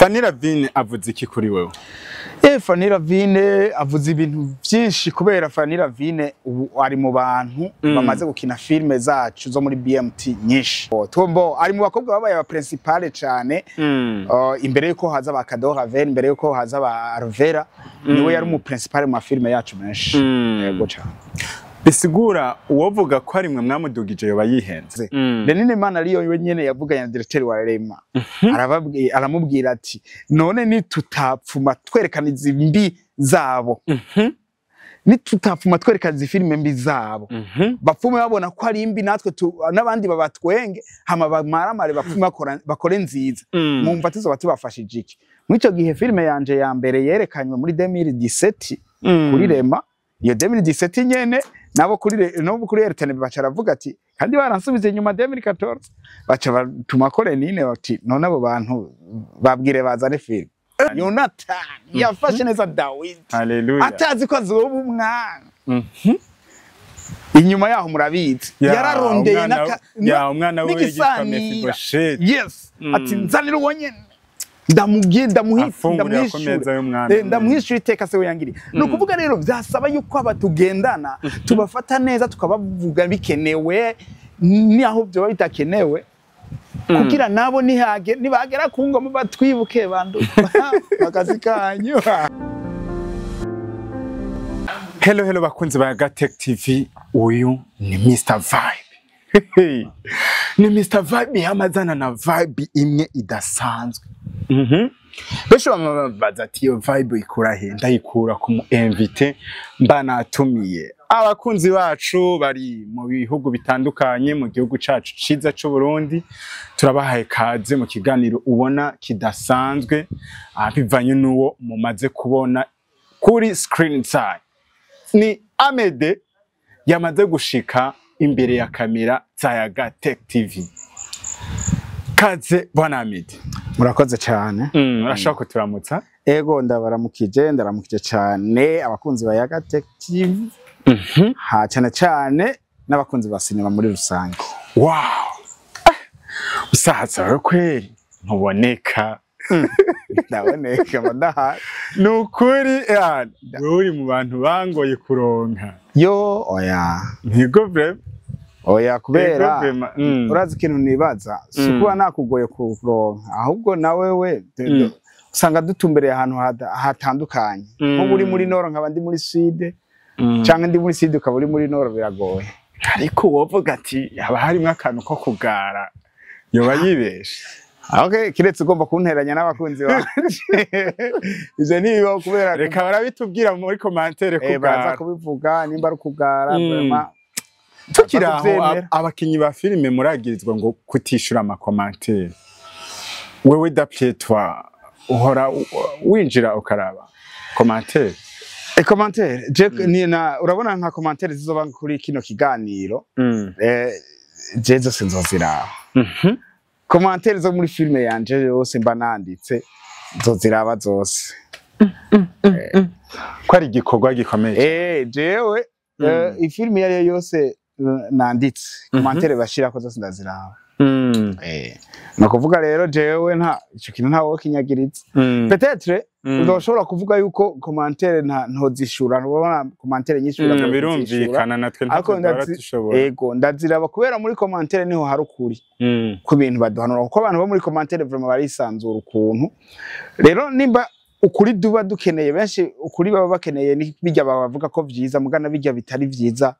Fanny Lavine avuze iki kuri wewe? Fanny Lavine avuze ibintu byinshi, kubera Fanny Lavine ubu ari mu bantu bamaze gukina filme zacu zo muri BMT nyinshi. Tombo ari mu bakobwa babaye aba principale cyane, imbere yuko haza ba Kado Ravel, imbere yuko haza ba Arvera, niwe yari mu principale mu filme yacu menshi. Yego cyane. Bisigura uwovuga ko ari mwe mwamudugije yoba yihenze. Lenine Mana ariyo wenyene yavuganye na directeur wa Rema, aramubwira ati: "None nitutapfuma twerekana izi mbi zabo, nitutapfuma twerekana izi filime mbi zabo, bapfume babona ko ari mbi, natwe n'abandi babatwenge, hama bamaramare, bapfume bakore nziza, mumva tuzoba tubafashije iki?" Muri ico gihe filime yanje ya mbere yerekanywe muri 2017 kuri Rema. Iyo 2017 nyene nabo kuri no kuri RTNB baca aravuga ati, kandi baransubize inyuma 2014, baca batuma ko Lenine bati: "None abo bantu babwire bazane filime." Yonathan yafashe neza Dawidi Haleluya. atazi ko azoba umwana. Inyuma yaho murabizi, yararondeye Ya, umwana we yitwa n'igisanira. Mefibosheti. Yes, ati: "Nzanira uwo nyene, ndamubwiye, ndamuhise, Afungurira ku ndamwishyura meza y'umwami. Ndamwishyura iteka se we yangiriye." Ni ukuvuga rero byasaba yuko aba tugendana tubafata neza, tukabavuga bikenewe n'aho byoba bitakenewe, kugira nabo nibagera ku ngoma batwibuke bandu akazi kanyu. Hello, hello bakunzi ba Gatech TV, uyu ni Mr Vibe. Ni Mr Vibe yamazana na vibe imwe idasanzwe. Benshi bamabaza ati: "Iyo vibe ikura he?" Ndayikura ku mu invité mba natumiye. Abakunzi bacu bari mu bihugu bitandukanye mu gihugu cacu ciza c'u Burundi, turabahaye kaze mu kiganiro ubona kidasanzwe, bivanye n'uwo mumaze kubona kuri screen zanyu. Ni Amede yamaze gushika imbere ya kamera za Yaga Tech TV. Kaze bwana Amede. Murakoze cyane. Urashobora kuturamutsa? Ego, ndabaramukije, ndaramukije cyane abakunzi ba Yaga Tech TV, ha cyane cyane n'abakunzi ba sinema muri rusange. Wow! Usaza wewe kweli ntuboneka. Ndaboneka, mba ndahari. Ni ukuri yani, wewe uri mu bantu bangoye kuronka. Yo, oya. Ntigo vraiment. Oya, kubera Ego vraiment. Urazi ikintu nibaza, si ukuba nakugoye kuronka, ahubwo nawe we usanga dutumbereye ahantu hatandukanye. Nk'ubu uri muri nord, nkaba ndi muri sud, canke ndi muri sud ukaba uri muri nord, biragoye. Ariko wovuga ati haba harimwo akantu ko kugara, yoba yibeshe. Okay, kiretse ugomba kunteranya n'abakunzi banje, ivyo ntibibaho kubera Reka barabitubwira muri commentaire. Baraza Kugara. kubivuga nimba ari ukugara. Vraiment. Tukiri aho, Baza kuvyemera. abakinyi ba filime muragirizwa ngo kutishura ama commentaires. Wewe d'après toi, uhora winjira ukaraba commentaire? Commentaire je ni na urabona nka commentaire zizoba kuri kino kiganiro, je zose nzoziraba. Commentaire zo muri filime yanje yose mba nanditse nzoziraba zose. Ko ari igikorwa gikomeye. Jewe ifilime iyo ariyo yose nanditse, commentaire bashirako zose ndaziraba. Ni ukuvuga rero jewe nta ico kintu ntawe kinyagiritse. Peut-être udoshobora kuvuga yuko commentaire nta ntozishura, ntubona commentaire nyinshi, biragoye kuzishura. Birumvikana, natwe Ariko ntacyo duhora dushobora. Ego, ndaziraba kubera muri commentaire niho hari ukuri ku bintu baduhanura, kuko abantu bo muri commentaire vraiment barisanzura ukuntu. Rero nimba ukuri duba dukeneye, benshi ukuri baba bakeneye ni bijya bavuga ko vyiza, mugana bijya bitari vyiza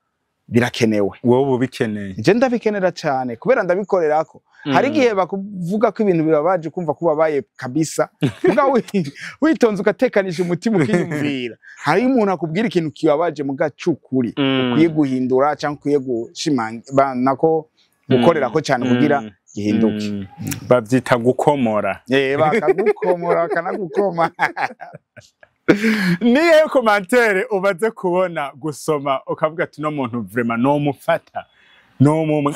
birakenewe. Wowe uba ubikeneye. Je ndabikenera cyane kubera ndabikorerako. Hari igihe bakuvuga ko ibintu bibabaje, kumva ko ubabaye kabisa, muga witonze ugatekanisha umutima ukiyumvira, hari umuntu akubwira ikintu kibabaje muga c'ukuri ukwiye guhindura cyangwa ukwiye gushimangira nako gukorerako cyane kugira gihinduke. Bavyita gukomora. Bakagukomora, bakanagukoma. Niyo commentaire umaze kubona, gusoma, ukavuga ati: "No muntu vraiment nomufata nomumwa"?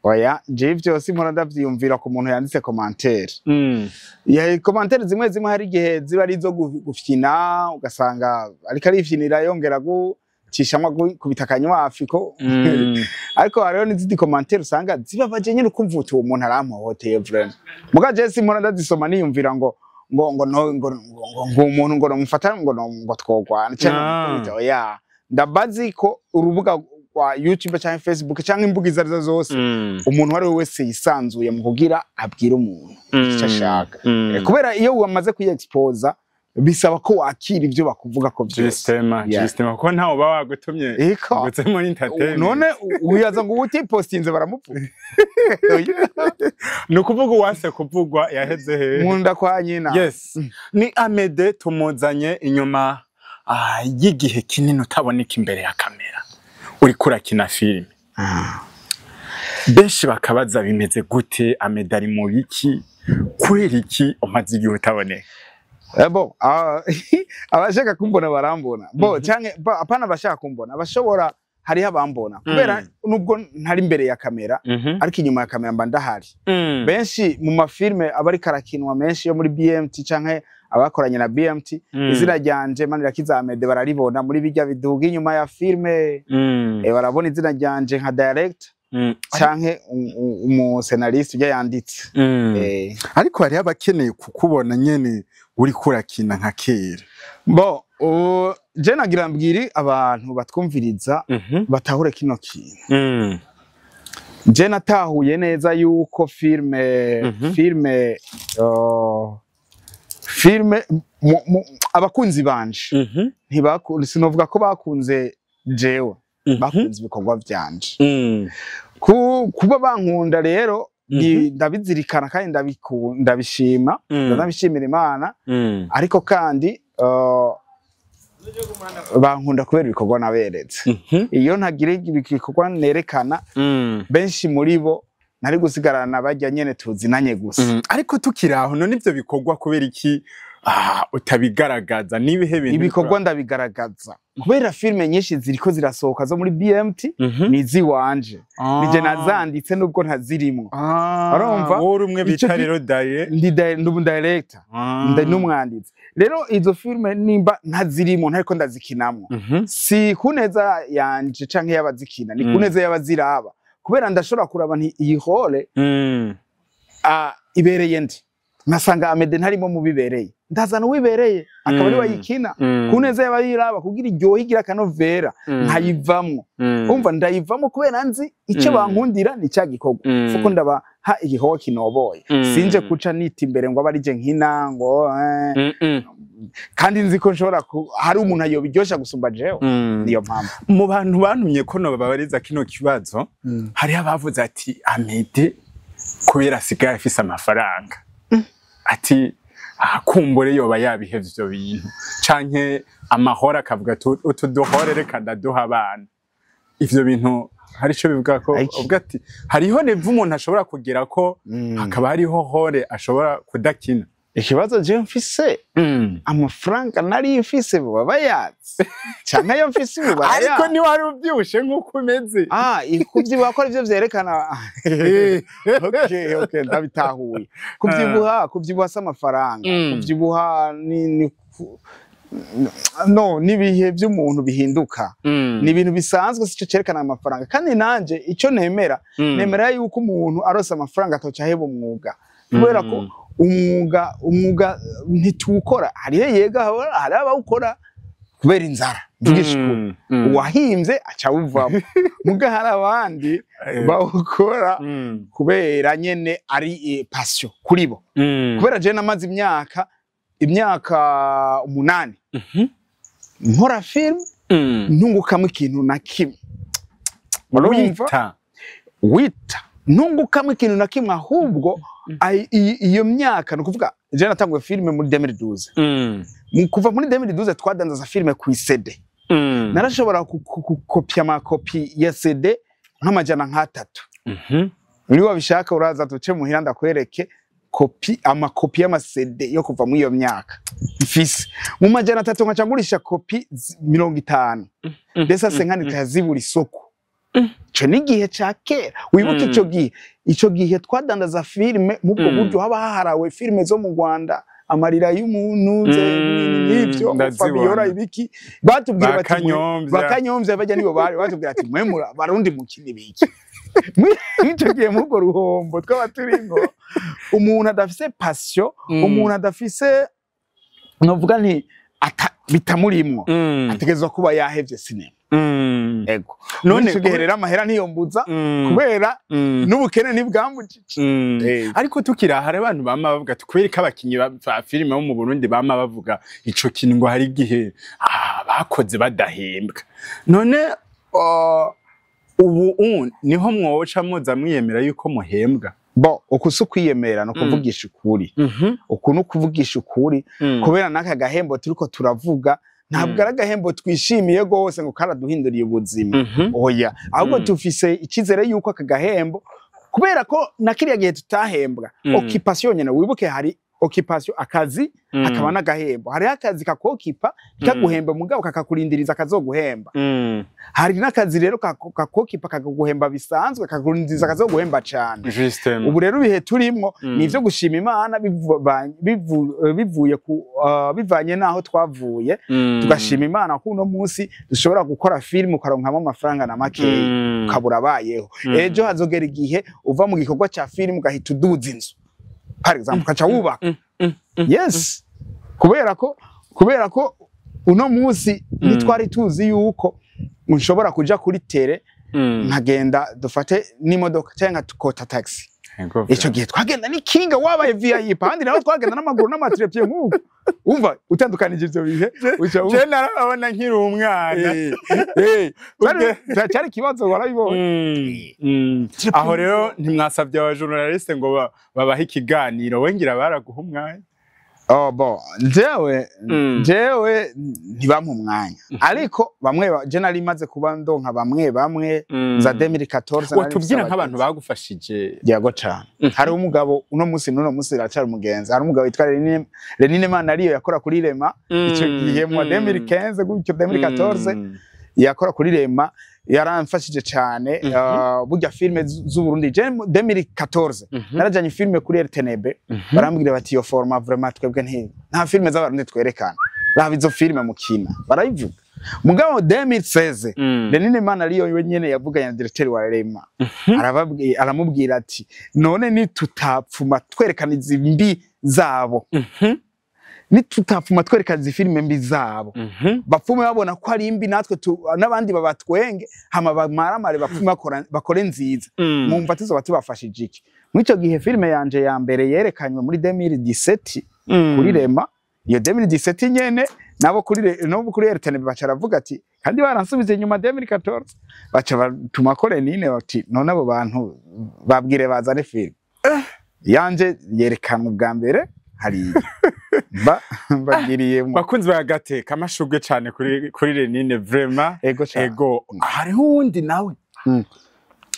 Oya, jewe vyose mpora ndavyiyumvira ku muntu yanditse commentaire. Ya, commentaire zimwe zimwe hari igihe ziba ari izo gufyina, ugasanga ariko arifyinira yongera gucishamwo kubita akanywafi ko. Ariko hariho n'izindi commentaire usanga zibabaje nyene, ukumva uti: "Uwo muntu arampohoteye vraiment." Muga je simpora ndazisoma niyumvira ngo ngo ngo no ngo ngo ngo umuntu ngo nomufata ngo no ngo twogwana cyangwa mukubita. Oya, ndabazi ko urubuga rwa YouTube cyangwa Facebook cyangwa imbuga izo arizo zose, umuntu uwo ari we wese yisanzuye mu kugira abwire umuntu icyo ashaka. Kubera iyo wamaze kuyi-exposa, bisaba ko wakira ibyo bakuvuga ko byose. Justement. Justement, kuko ntawe uba wagutumye Eko. ngo uze muri entertainment. None uyaza ngo utipostinze baramupfuka. Ni ukuvuga uwase kuvugwa yaheze hehe? Munda kwa nyina. Yes, ni Amede tumuzanye inyuma y'igihe kinini utaboneka imbere ya kamera uriko urakina filime. Benshi bakabaza bimeze gute, Amede ari mu biki, kubera iki umaze igihe utaboneka? Bo, abashaka kumbona barambona. Bo canke apana abashaka kumbona, abashobora, hariho abambona. Kubera nubwo ntari imbere ya kamera, ariko inyuma ya kamera mba ndahari. Benshi mu mafilme aba ariko arakinwa menshi yo muri BMT canke abakoranye na BMT, izina ryanje Manirakiza Amede bararibona muri bijya biduga inyuma ya filme. Barabona izina ryanje nka director canke umu scénariste ujya yanditse. Ariko hariho abakeneye kukubona nyene uriko urakina nka kera. Bo, je nagira mbwiri abantu batwumviriza batahure kino kintu. Je natahuye neza yuko filme filme filme abakunzi banje sinovuga ko bakunze jewe, bakunze ibikorwa vyanje. Kuba bankunda rero ndabizirikana kandi ndabishima, ndanabishimira Imana. Ariko kandi bankunda kubera ibikorwa naberetse. Iyo ntagira ibikorwa nerekana, benshi muri bo nari gusigarana bajya nyene tuzinanye gusa. Ariko tukiri aho, none ivyo bikorwa kubera iki utabigaragaza? Nibihe bintu? Ibikorwa ndabigaragaza kubera filime nyinshi ziriko zirasohoka zo muri BMT ni iziwanje, nije nazanditse nubwo ntazirimwo. Urumva? Wowe uri umwe Ico bita rero daye ndi umu director, ndi n'umwanditsi. Rero izo filime nimba ntazirimo, ntariko ndazikinamwo, si kuneza yanje canke y'abazikina, ni kuneza y'abaziraba, kubera ndashobora kuraba nti iyi rôle ibereye ndi, nkasanga Amede ntarimo mu bibereye, ndazana uwibereye akaba ari wayikina kuneza y'abayiraba, kugira iryohe, igira akanovera. Nkayivamwo. Umva, ndayivamo kubera nzi icyo bankundira ni cya gikorwa, kuko ndabaha igikorwa kinoboye. Sinje kuca nita imbere ngo abe ari je nkina ngo kandi nzi ko nshobora hari umuntu ayobiryosha gusumba jewe. Niyo mpamvu. Mu bantu bantumye ko nobabariza kino kibazo, hariho abavuze ati Amede kubera asigaye afise amafaranga, ati kumbure yoba yabihevye ivyo bintu, canke amahoro akavuga ati utu duhore reka ndaduha abana. Ivyo bintu hari ico bivuga ko? Aiki. Uvuga ati hariho niveau umuntu ashobora kugira ko hakaba hariho rôle ashobora kudakina. Ikibazo je mfise, amafaranga nari mfise baba bayazi, canke ayo mfise ubu Ariko barayazi. niwari uvyibushe nk'uko umeze. Kuvyibuha ko arivyo vyerekana. Okay, ndabitahuye. Kuvyibuha si amafaranga. Kuvyibuha ni no n'ibihe by'umuntu bihinduka, ni ibintu bisanzwe, sico cerekana amafaranga. Kandi nanje ico nemera, nemera yuko umuntu arose amafaranga atoca aheba umwuga, kubera ko umwuga ntituwukora. Hariho yega hari abawukora kubera inzara, mvugisha ukuri, uwahimvye aca awuvamo. Muga hari abandi bawukora kubera nyene ari passion kuri bo. Kubera je namaze imyaka 8 nkora film, ntungukamo ikintu na kimwe. Urumva? Wita. Wita ntungukamo ikintu na kimwe, ahubwo iyo myaka, ni ukuvuga je natanguye filime muri 2012. Kuva muri 2012 twadandaza filime ku CD. Narashobora gukopya amakopi ya CD nk'amajana nk'atatu. Niba wabishaka uraza tuce muhira ndakwereke kopi, amakopi y'ama CD yo kuva muri iyo myaka mfise mu 300, nkaca ngurisha kopi 50, ndetse senkani kazibura isoko. Ico ni igihe ca kera, wibuke. Ico gihe twadandaza filime mu bwo buryo, haba haharawe filime zo mu Rwanda, amarira y'umuntu n'ibyo. Ndazibona. Fabiola ibiki, batubwira bati Bakanyomvya. Bakanyomvya bajya nibo bari batubwira ati mwe barundi mukina ibiki? Mw'ico gihe, mw'urwo ruhombo twaba turimwo, umuntu adafise passion, umuntu adafise, novuga nti bitamurimwo, ategerezwa kuba yahevye sinema. Ego. None none ico gihe rero amahera ntiyombuza, kubera n'ubukene ntibwambujije. Ariko tukiri aha, hari abantu bama bavuga ati kubera ko abakinyi ba filime bo mu Burundi bama bavuga ico kintu, ngo hari igihe bakoze badahembwa. None ubu niho mwoca muza mwiyemera yuko muhembwa? Bo, uku si ukwiyemera, ni ukuvugisha ukuri. Uku ni ukuvugisha ukuri, kubera n'aka gahembo turiko turavuga ntabwo ari agahembo twishimiye rwose ngo karaduhinduriye ubuzima. Oya, ahubwo dufise icyizere yuko aka gahembo, kubera ko na kiriya gihe tutahembwa, occupation nyene, wibuke hari occupation, akazi, hakaba n'agahembo. Hariho akazi kakokipa kaguhemba, mugabo kakakurindiriza kazoguhemba. Hari n'akazi rero kakokipa kakaguhemba bisanzwe, kakurindiriza kazoguhemba cane. Ubu rero ibihe turimwo ni ivyo gushima Imana, bivuye ku bivanye n'aho twavuye, tugashima Imana ko uno munsi dushobora gukora filime ukaronkamo amafaranga na makeya, ukabura abayeho. Ejo hazogera igihe uva mu gikorwa ca filime ugahita uduza inzu, par exemple, ukaca wubaka. Yes, kubera ko uno munsi ntitwari tuzi yuko nshobora kuja kuri terrain, nkagenda dufate n'imodoka cyangwa nkakota taxi. Ico gihe twagenda n'ikinga, wabaye VIP, ahandi naho twagenda n'amaguru n'ama trépied nk'uko umva. Utandukanije ivyo bihe uca Je narababona nkiri umwana. Cyari ikibazo, warabibonye. Aho rero ntimwasabye aba journaliste ngo babahe ikiganiro? Wengira baraguha umwanya? Oh bon, jewe jewe ntibampa umwanya, ariko bamwe je nari maze kuba ndonka bamwe bamwe za 2014 nari mfise Wotubwira nk'abantu abagenzi. bagufashije? Yego cane. Hari umugabo, uno munsi n'uno munsi aracyari umugenzi, hari umugabo witwa Renine, Renine Manariyo, yakora kuri Rema ico gihe mu 2015 gutyo, 2014. Yakora kuri Rema, yaramfashije cane. Burya filime z'Uburundi, je mu 2014 narajanye filime kuri RTNB, barambwira bati: "Iyo format vraiment twebwe nta filime z'Abarundi twerekana, raba izo filime mukina." Barayivuga. Mugabo 2016, Renine Manariyo we nyene yavuganye na directeur wa Rema, arababwira, aramubwira ati: "None nitutapfuma twerekana izi mbi zabo, nitutapfuma twerekana izi filime mbi zabo, bapfume babona ko ari mbi, natwe n'abandi babatwenge, hama bamaramare, bapfume bakore nziza, mumva tuzoba tubafashije iki?" Muri ico gihe filime yanje ya mbere yerekanywe muri 2017 kuri Rema. Iyo 2017 nyene nabo kuri nabo kuri RTNB baca baravuga ati, kandi baransubize inyuma 2014, baca batuma ko Renine, bati: "None abo bantu babwire bazane filime yanje." Yerekanwa ubwa mbere hariya mbagiriyemo. Bakunzi ba Gateka, amashurwe cane kuri Renine, vraiment. Ego cane. Ego, hariho uwundi nawe?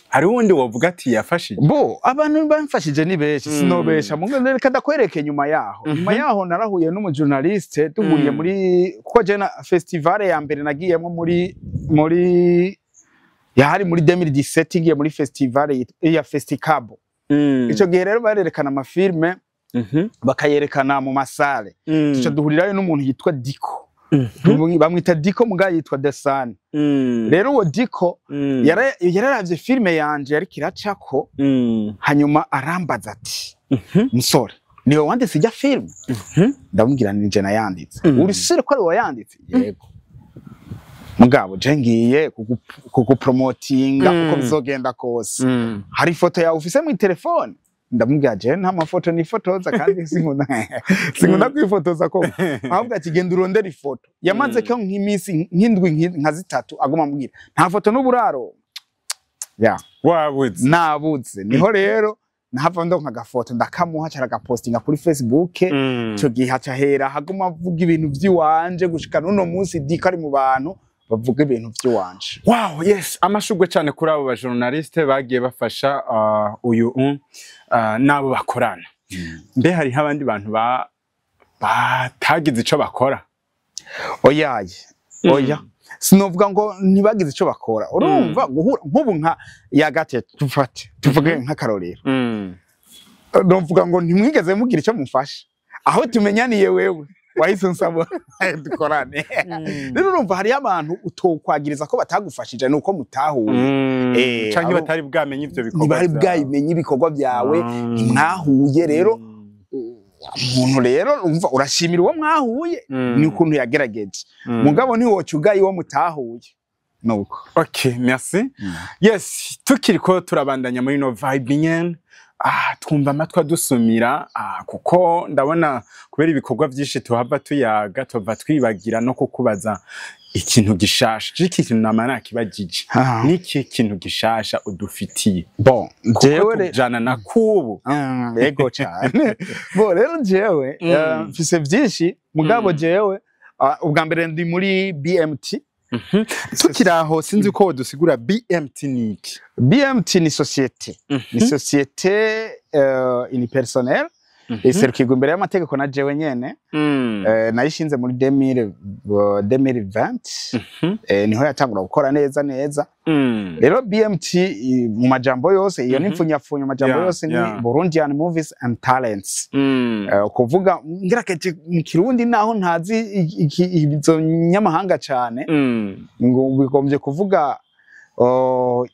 Hariho uwundi wovuga ati yafashije? Bo, abantu bamfashije ni benshi, sinobesha. Mungu, reka ndakwereke nyuma yaho. Nyuma yaho narahuye n'umujournaliste, duhuriye muri, kuko je na festival ya mbere nagiyemo muri yahari muri 2017, ngiye muri festival ya Festicabo. Ico gihe rero barerekana amafilme, bakayerekana mu ma salles. Tuca duhurirayo n'umuntu yitwa Diko. Bamwita Diko, muga yitwa Desane. Rero uwo Diko yararavye filme yanje yariko iracako, hanyuma arambaza ati: "Musore, niwe wanditse ijya filme?" Ndamubwira: "Ni je nayanditse." "Uri sûr ko ari wayanditse?" "Yego, mugabo je ngiye kugupromotinga uko bizogenda kose. Hari ifoto yawe ufise mu telefone?" Ndamubwira: "Je nta mafoto nifotoza, kandi sinkunda kwifotoza koko." Ahubwo ati: "Genda urondere ifoto." Yamaze ko nk'iminsi nk'indwi, nka zitatu, aguma ambwira nta foto n'uburaro ya Wabuze. Nabuze. Niho rero nahava ndonka agafoto, ndakamuha, cara agapostinga kuri Facebook. Ico gihe haca hera haguma avuga ibintu vy'iwanje gushika n'uno munsi. Diko ari mu bantu bavuga ibintu vy'iwanje. Wow, yes, amashurwe cyane kuri abo ba journaliste bagiye bafasha uyu n'abo bakorana. Mbe hariho abandi bantu batagize ico bakora? Oyaye, oya, sinovuga ngo ntibagize ico bakora. Urumva, guhura nk'ubu nka yagate, tufate tuvuge nk'akarorero, novuga ngo ntimwigeze mugira ico mufasha aho tumenyaniye wewe. Wahise unsaba dukorane. Rero urumva hariyo abantu utokwagiriza ko batagufashije, nuko mutahuye. Canke batari bwamenye ivyo bikorwa ntibari vyawe. bwabimenye ibikorwa byawe, ntimwahuye. Rero umuntu rero umva urashimira uwo mwahuye, ni ukuntu yagerageje, mugabo ntiwoca ugaye uwo mutahuye, nuko. Okay, merci. Yes, tukiriko turabandanya muri no vibe nyene. Twumva amatwi adusumira, kuko ndabona kubera ibikorwa vyinshi tuhava tuyaga, tuva twibagira no kukubaza ikintu gishasha. Iki kintu nama nakibagije. Niki kintu gishasha udufitiye? Bon, Kuko jewe tujana na kubu. Yego cyane. Bon, rero jewe mfise vyinshi, mugabo jewe ubwa mbere ndi muri BMT. Tukiri aho, sinzi ko wodusigura BMT niki. BMT ni société unipersonnelle iserukirwa imbere y'amategeko na jewe nyene. Nayishinze muri 2000, 2020, niho yatangura gukora neza neza. Rero BMT mu majambo yose, iyo ni mfunyapfunya, amajambo yose ni Burundian Movies and Talents. Kuvuga ngerageje mu Kirundi, naho ntazi izo nyamahanga cane, ngo bigombye kuvuga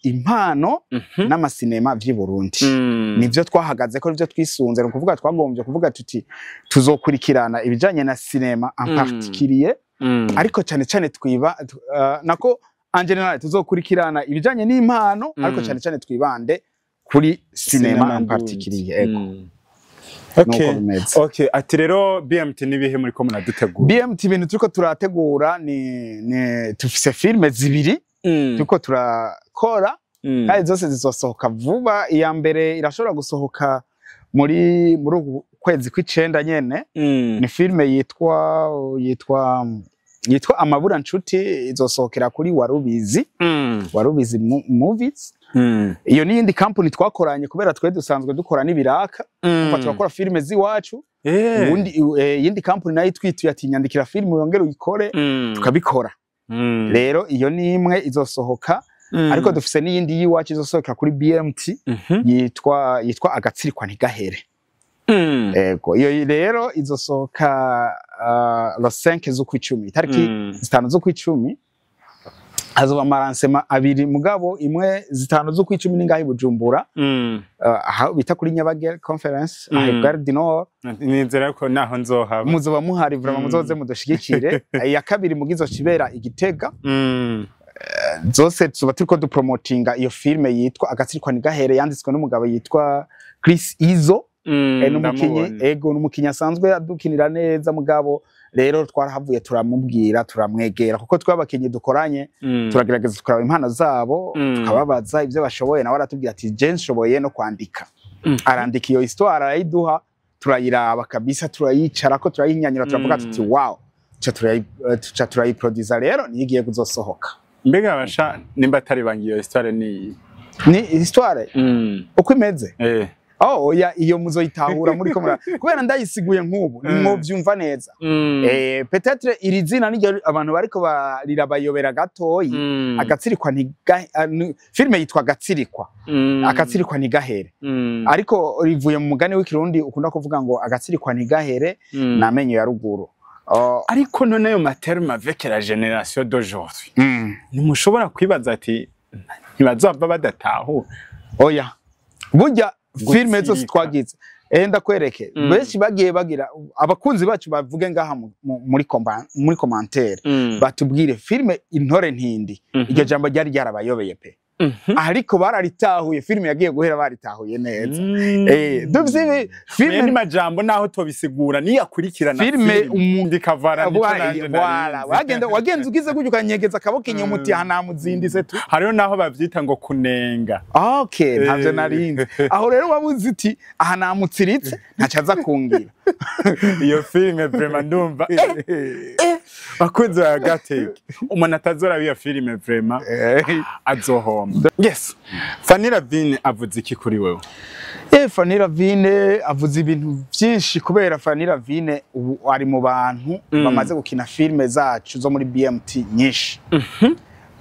impano n'amasinema vy'i Burundi. Nivyo twahagaze ko nivyo twisunze. Ni ukuvuga twagombye kuvuga tuti tuzokurikirana ibijanye na sinema en particulier, ariko cyane cyane twiba nako en général tuzokurikirana ibijanye n'impano, ariko cyane cyane twibande kuri sinema en particulier. Ego. Nuko bimeze. Okay, ati rero BMT nibihe muri ko muradutegura? BMT, ibintu turiko turategura ni tufise filme zibiri turiko turakora, kandi zose zizosohoka vuba. Iya mbere irashobora gusohoka muri uku kwezi kw'icenda nyene. Ni filme yitwa Amabura Nshuti, izosohokera kuri Warubizi, Warubizi Movies. Iyo ni yindi company twakoranye, kubera twe dusanzwe dukora n'ibiraka. Umva, turakora filme z'iwacu, ubundi yindi company nayo itwituye ati nyandikira filme wongere uyikore, tukabikora. Rero iyo ni imwe izosohoka, ariko dufise n'iyindi y'iwacu izosohoka kuri BMT, yitwa Agatsirikwa Ntigahere. Ego, iyo rero izosohoka le 5 z'ukwicumi, itariki 5 z'ukwicumi. Hazoba ama lancement abiri, mugabo imwe 5 z'ukwicumi ni ngaho i Bujumbura, aho bita kuri Nyabagere Conference, aho Gare du Nord. Nizera ko naho nzohaba. Muzoba muhari vraiment, muzoze mudushigikire. Iya kabiri mugizo kibera i Gitega. Zose tuba turiko dupromotinga iyo filme yitwa Agatsirikwa Ntigahere, yanditswe n'umugabo yitwa Chris Izo. N'umukinyi Ndamubona. Ego, n'umukinyi asanzwe adukinira neza, mugabo rero twarahavuye turamubwira, turamwegera, kuko twabakinyi dukoranye turagerageza tukaraba impano zabo, tukababaza ibyo bashoboye. Nawe aratubwira ati je nshoboye no kwandika. Arandika iyo histoire, arayiduha, turayiraba kabisa, turayicarako, turayihinyanyura, turavuga tuti wow, tuca turayiproduza. Rero niyo igiye kuzosohoka. Mbega basha nimba atari bangi, iyo histoire ni Ni histoire uko imeze. Oh oya, iyo muzoyitahura muri ko mura, kubera ndayisiguye nk'ubu nimwovyumva neza. Peut-être iri zina niryo abantu bariko barirabayobera gatoyi. Agatsirikwa ntiga filime yitwa Agatsirikwa, Agatsirikwa Ntigahere, ariko rivuye mu mugani w'ikirundi ukunda kuvuga ngo agatsirikwa ntigahere n'amenyo ya ruguru. Oh, Ariko none ayo ma termes avec la génération d'aujourd'hui, ntimushobora kwibaza ati ntibazava badatahura? Oya, burya filime zose Gutsirika. twagize, ndakwereke, benshi bagiye bagira, abakunzi bacu bavuge ngaha muri commentaire, batubwire filime Intore Ntindi, iryo jambo ryari ryarabayobeye pe, ariko bararitahuye. Filime yagiye guhera baritahuye neza. Dufise Filime filime majambo naho tobisigura niyakurikirana. Filime ndikavara nico nanje Voilà, nari nzi. wagenda wagenza ugize gutyo ukanyegeza akaboko inyuma uti aha namuzindise tu. Hariho naho bavyita ngo kunenga. Okay, ntavyo narinzi. Aho rero wabuze uti aha namutsiritse, ntaco aza kungira. Iyo filime vraiment ndumva bakunzi ba Gateke, umuntu atazoraba iyo filime vraiment azohomba. Yes, Fanny Lavine avuze iki kuri wewe? Fanny Lavine avuze ibintu byinshi, kubera Fanny Lavine ubu ari mu bantu bamaze gukina filime zacu zo muri BMT nyinshi.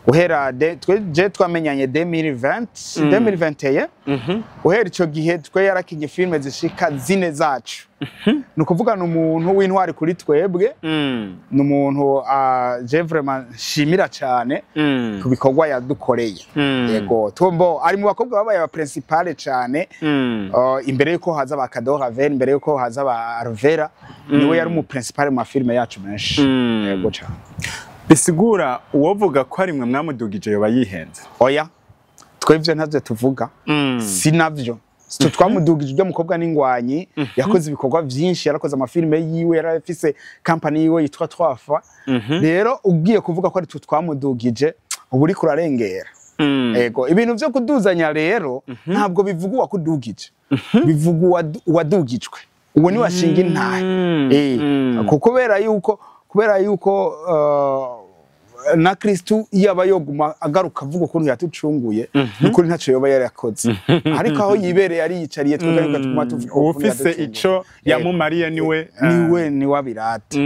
Guhera je twamenyanye 2020, 2021. Guhera ico gihe twe yarakinye filime zishika zine zacu. Ni ukuvuga ni umuntu w'intwari kuri twebwe, ni umuntu je vraiment nshimira cyane ku bikorwa yadukoreye. Yego, tumbo ari mu bakobwa babaye aba principale cyane imbere yuko haza ba Kadora Ven, imbere yuko haza ba Arvera, niwe yari umu principale mu mafilime yacu menshi. Yego cyane. Bisigura uwovuga ko ari mwe mwamudugije yoba yihenze? Oya, twebwe ntavyo tuvuga, si navyo. Si twamudugije. Ujya mukobwa n'ingwanyi, yakoze ibikorwa vyinshi, yarakoze amafilime yiwe, yarafise company yiwe yitwa Twafa. Rero ugiye kuvuga ko ari twe twamudugije, uba uriko urarengera. Ego, ibintu vyo kuduzanya rero ntabwo bivuga uwakudugije, bivuga uwadugijwe, uwo ni washinga intahe. Kuko kubera yuko na Kristu iyo aba yoguma agaruka avuga ukuntu yatucunguye, nukuri ntacyo yoba yarakoze, ariko aho yibereye ariyicariye, twebwe ariko tuguma tuvuga ukuntu Uwufise yaducunguye. ico yamumariye niwe Niwe abirata.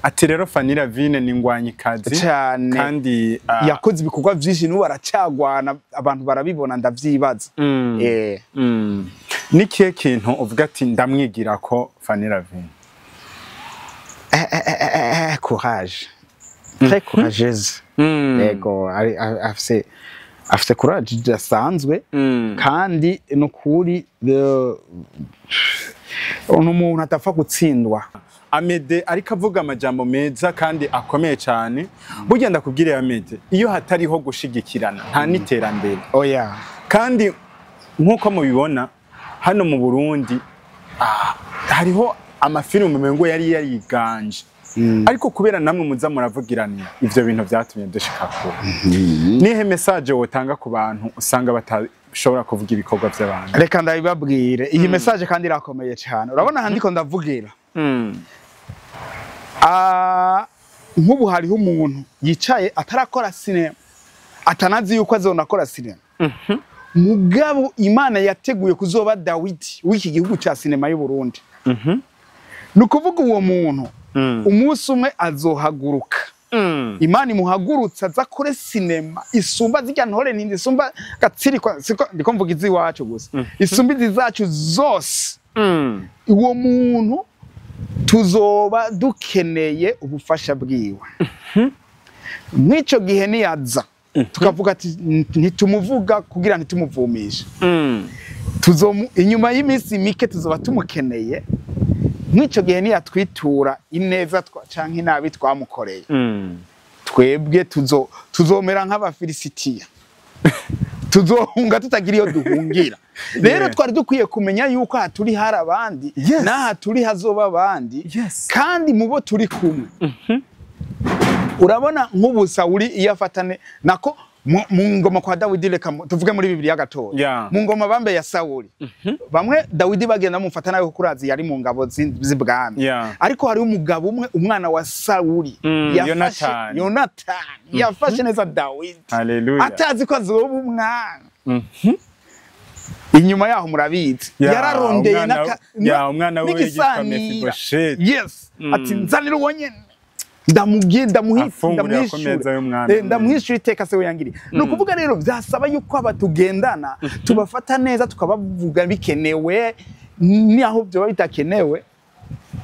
Ati rero Fanny Lavine ni ngwanyikazi Cane. kandi Yakoze ibikorwa vyinshi, n'ubu aracagwana, abantu barabibona, ndavyibaza. Ni kihe kintu uvuga ati ndamwigira ko Fanny Lavine? Courage, très courageuse. Yego, afise courage idasanzwe, kandi nukuri ni umuntu atapfa gutsindwa. Amede ariko avuga amajambo meza kandi akomeye cyane. Burya ndakubwire Amede, iyo hatariho gushigikirana nta n'iterambere. Oya. Kandi nk'uko mubibona hano mu Burundi, hariho amafilime umengo yari yariganje, ariko kubera namwe muza muravugiranira, ivyo bintu vyatumye dushika kure. Nihe message wotanga ku bantu usanga batashobora kuvuga ibikorwa vy'abantu? Reka ndabibabwire iyi message, kandi irakomeye cyane. Urabona aha ndiko ndavugira, nk'ubu hariho umuntu yicaye atarakora sinema, atanazi yuko azonakora sinema, mugabo Imana yateguye kuzoba Dawidi w'iki gihugu ca sinema y'u Burundi. Ni ukuvuga uwo muntu umunsi umwe azohaguruka, Imana imuhagurutse, aza kure sinema isumba zirya ntore ntindi, isumba gatsirikwa, siko ndiko mvuga iz'iwacu gusa, isumba izi zacu zose. Uwo muntu tuzoba dukeneye ubufasha bwiwe. Mw'ico gihe niyaza tukavuga ati ntitumuvuga kugira ntitumuvumishe, inyuma y'iminsi mike tuzoba tumukeneye. Mw'ico gihe niyatwitura ineza canke inabi twamukoreye, twebwe tuzomera nk'Abafilisitiya, tuzohunga tutagira iyo duhungira. Rero twari dukwiye kumenya yuko aha turi hari abandi, n'aha turi hazoba abandi. Kandi mu bo turi kumwe, urabona nk'ubu Sawuli iyo afatane nako mu ngoma kwa Dawidi, reka tuvuge muri Bibiliya gatoya, mu ngoma bambe ya Sawuli, bamwe Dawidi bagenda bamufata nawe kuko urazi yari mu ngabo z'ibwami, ariko hariho umugabo umwe, umwana wa Sawuli, Yonatani. Yonatani yafashe neza Dawidi Hallelujah. atazi ko azoba umwana. Inyuma yaho murabizi, yararondeye umwana we yitwa n'igisanira. Mefibosheti. Yes, ati nzanira uwo nyene, ndamubwiye, ndamuhitse, Afungurira ku meza y'umwami. Ndamwishyura iteka se we yangiriye. Ni ukuvuga rero byasaba yuko aba tugendana tubafata neza, tukabavuga bikenewe n'aho byoba bitakenewe,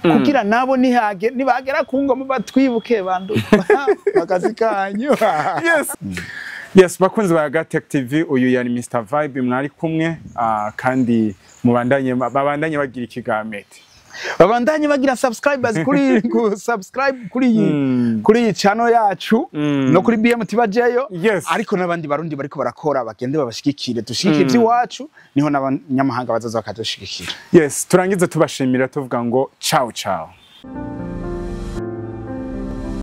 kugira nabo nihage nibagera ku ngoma batwibuke bandu akazi kanyu. Yes, bakunzi ba Gatech TV, uyu yari Mr Vibe mwari kumwe, kandi mubandanye babandanye bagira ikigamete. Babandanye bagira subscribers kuri ku subscribe kuri iyi kuri iyi channel yacu no kuri BMT bajeyo. Ariko n'abandi barundi bariko barakora bagende babashigikire, dushigikire iby'iwacu, niho n'abanyamahanga bazaza bakadushigikira. Yes, turangize tubashimira tuvuga ngo ciao ciao.